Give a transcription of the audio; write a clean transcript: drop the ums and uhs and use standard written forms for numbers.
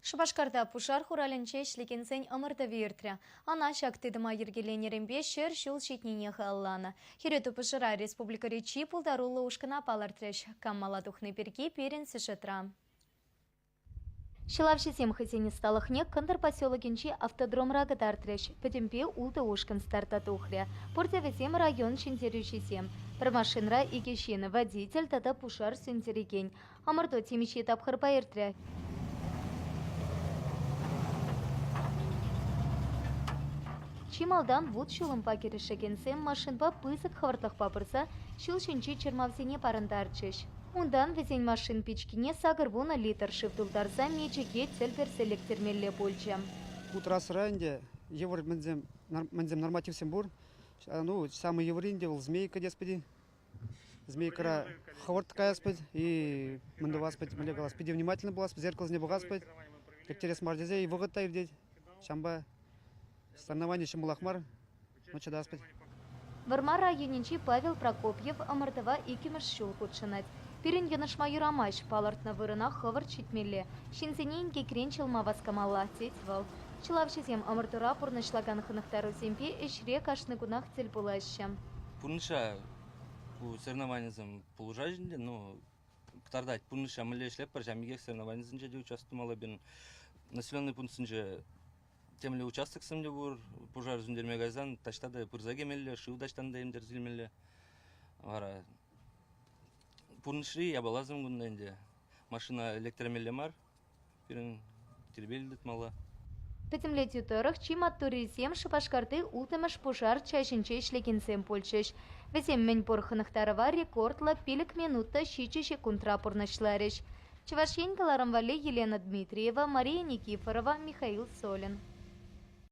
Шупашкарта пушар хуралӗнче ӗҫлекенсен ӑмӑртӑвӗ иртрӗ. Ӑна ҫак тытӑма йӗркеленӗренпе 100 ҫул ҫитнине халалланӑ. Хӗрӳ тупӑшура республикӑри чи пултаруллӑ ушкӑна палӑртрӗҫ. Кам мала тухни пирки пирӗн сюжетра. Ҫӑлавҫӑсем хӑйсен ӑсталӑхне Кӑнтӑр поселокӗнчи автодромра кӑтартрӗҫ. Пӗтӗмпе ултӑ ушкӑн старта тухрӗ. Пурте вӗсем район ҫӗнтерӳҫисем. Пӗр машинӑра икӗ ҫын, водитель тата пушар сӳнтерекен. Ӑмӑрту темиҫе тапхӑрпа иртрӗ. Чи малтан вут-ҫулӑмпа кӗрешекенсем машинпа пысӑк хӑвӑртлӑхпа пырса ҫул ҫинчи чӑрмавсене парӑнтарчӗҫ. Унтан вӗсен машин пичкине 80 литр шыв тултарса мечӗке тӗл персе лектермелле пулчӗ. Ку трассӑра ӗнтӗ йывӑр мӗнсем, мӗнсем нормативсем пур. Ну, самый йывӑрри ӗнтӗ вӑл змейка тес пӗти. Змейкӑра хӑвӑрт каяс пӗт и мӗн тӑвас пӗт, мӗнле калас, питӗ внимательно пулас, зеркалсене пӑхас пӗт. Лектерес мар тесе и вӑхӑт та иртет. Ҫавӑнпа соревновани ҫӑмӑлах мар, но чӑтас пӗт. Вӑрмар районӗнчи Павел Прокопьев ӑмӑртӑва иккӗмӗш ҫул хутшӑнать. Пирӗн йӑнӑшма юрамасть, палӑртнӑ вырӑна хӑвӑрт ҫитмелле. Ҫынсене инкекрен ҫӑлма васкамалла, тет вӑл. Ҫӑлавҫӑсем ӑмӑртура пурнӑҫлакан хӑнӑхтарусемпе ӗҫре кашни кунах тӗл пулаҫҫӗ. Пурнӑҫра ку соревнованисем пулӑшаҫҫӗ ӗнтӗ, ну, кӑтартать пурнӑҫра мӗнле ӗҫлетпӗр, ҫавӑн пекех соревнованисенче те участвовать пирӗн. Населенный пунктсенче темле участоксем те пур, пушар сӳнтерме кайсан таҫта та пырса кӗмелле, шыв таҫтан та имтерсе илмелле. Вара пурнӑҫри япаласем кунта ӗнтӗ. Машина лектермелле мар, пирӗн тирпейлӗ тытмалла. Пӗтӗмлетӳ тӑрӑх чи маттуррисем Шупашкарти улттӑмӗш пушар чаҫӗнче ӗҫлекенсем пулчӗҫ. Вӗсем мӗнпур хӑнӑхтарӑва рекордлӑ 5 минут та 7 ҫеккунтра пурнӑҫларӗҫ. Чӑваш Ен кӑларӑм валли Елена Дмитриева, Мария Никифорова, Михаил Солин.